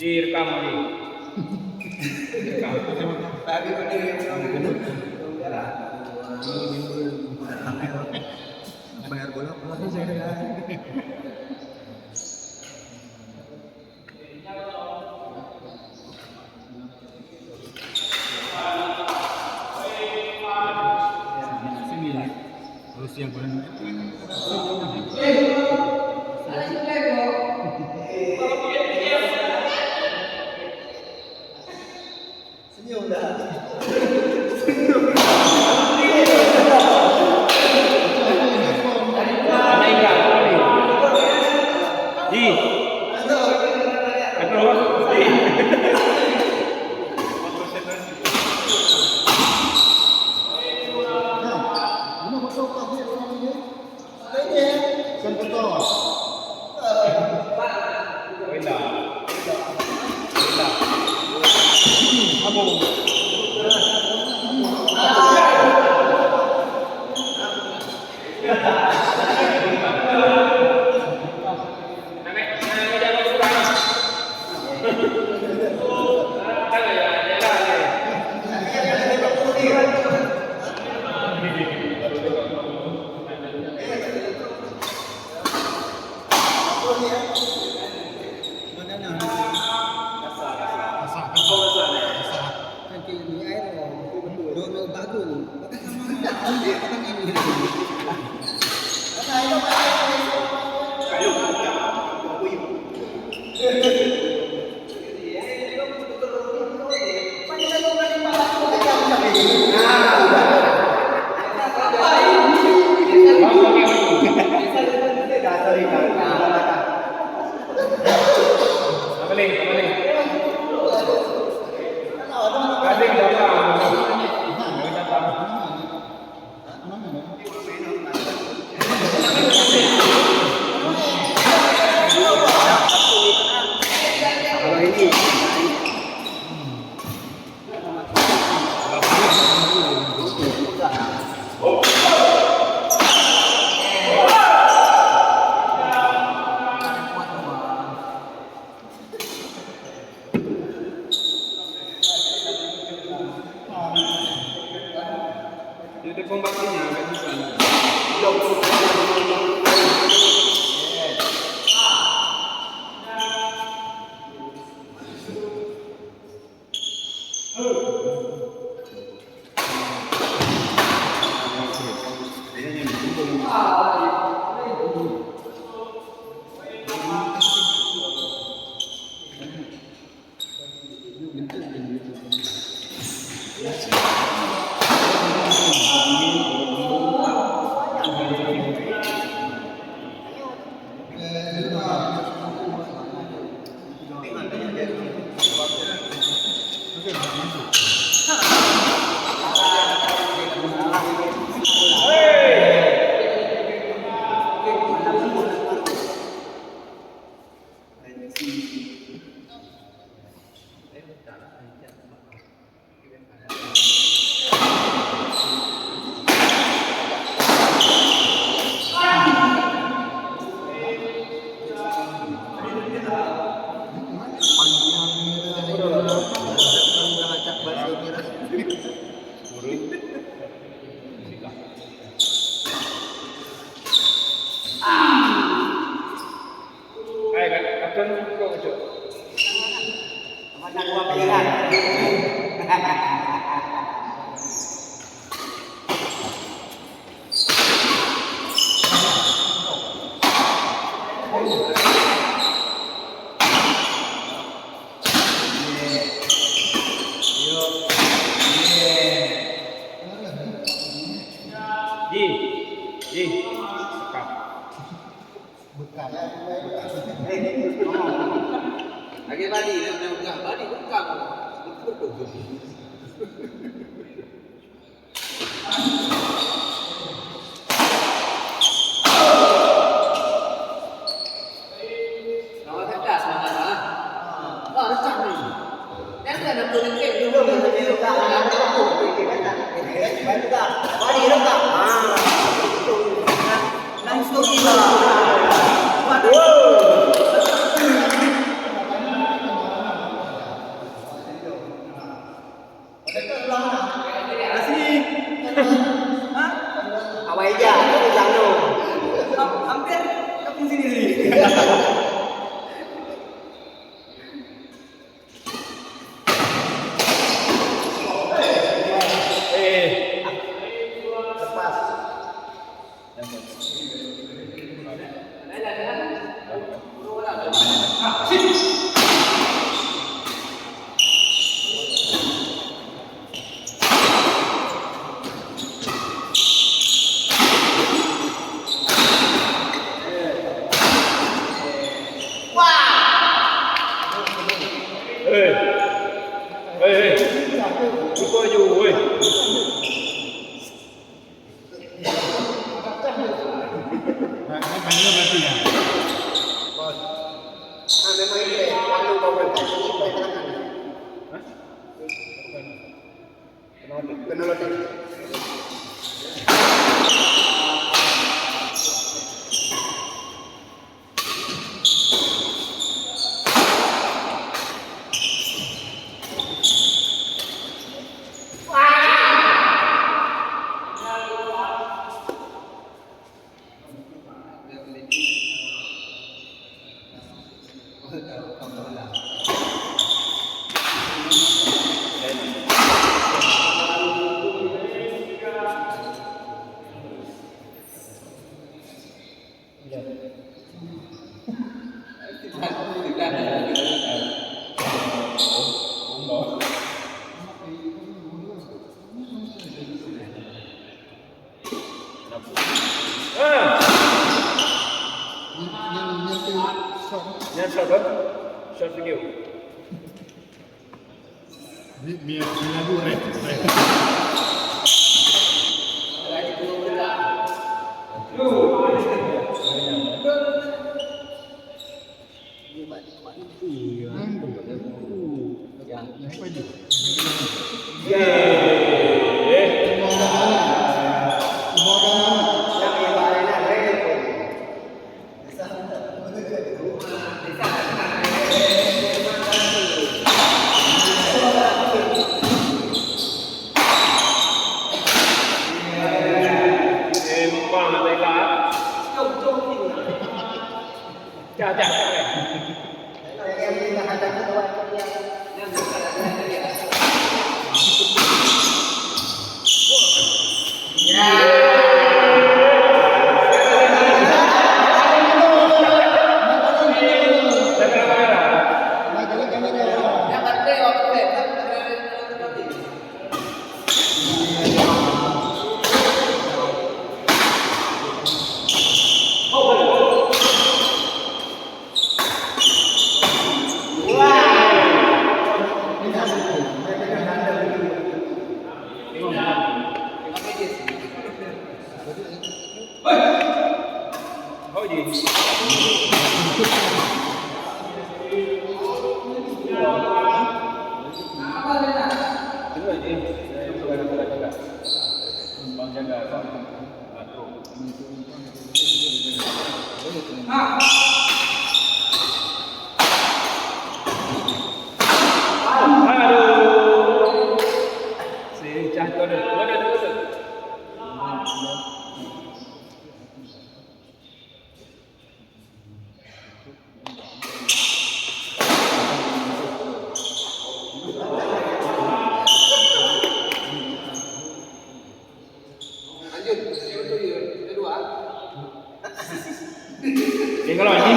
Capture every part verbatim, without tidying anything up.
Direkam lagi. Rekam. Bayar bola puasa saya dengan. Senyum dah. Di. Aduh. Di. Lagi badi, nak peugah badi bukan. Betul tu. Lawan cerdas, Mak Hasan. Wah, rencah ni. Jangan ada politik dulu. Balik lengkap. Langsung iba. Waduh. Ini berarti ya. Bos. Nah, memang ini, eh, waktu kau berangkat ini, pertengahan. Hah? Bukan. Kena loteng. Kena loteng. Ah. Nyan shot, kan? Shot video. Ni, ni, ni lagu rap, rap. Lanjut, yang betul ya, kedua. Jadi kalau ini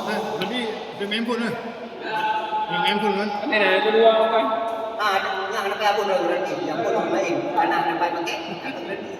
Nah, lebih ke main phone lah. Yang main phone kan? Kan ada yang kedua kan? Ah, nah, nak apa pun orang ni, yang pun orang lain. Karena nak pakai, nak berani.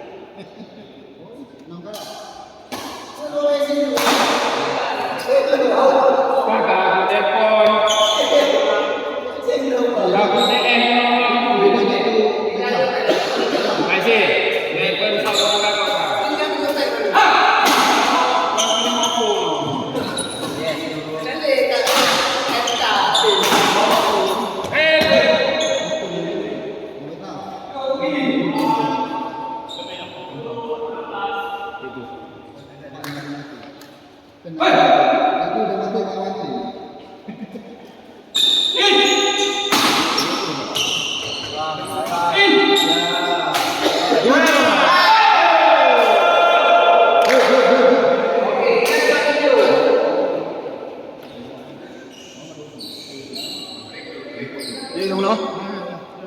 Jadi, sama-sama.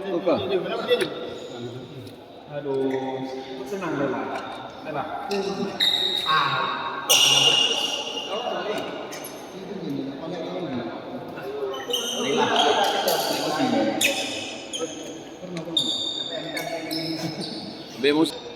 Buka. Aduh, senang dah lah. Dah lah. Ah. Habis mus-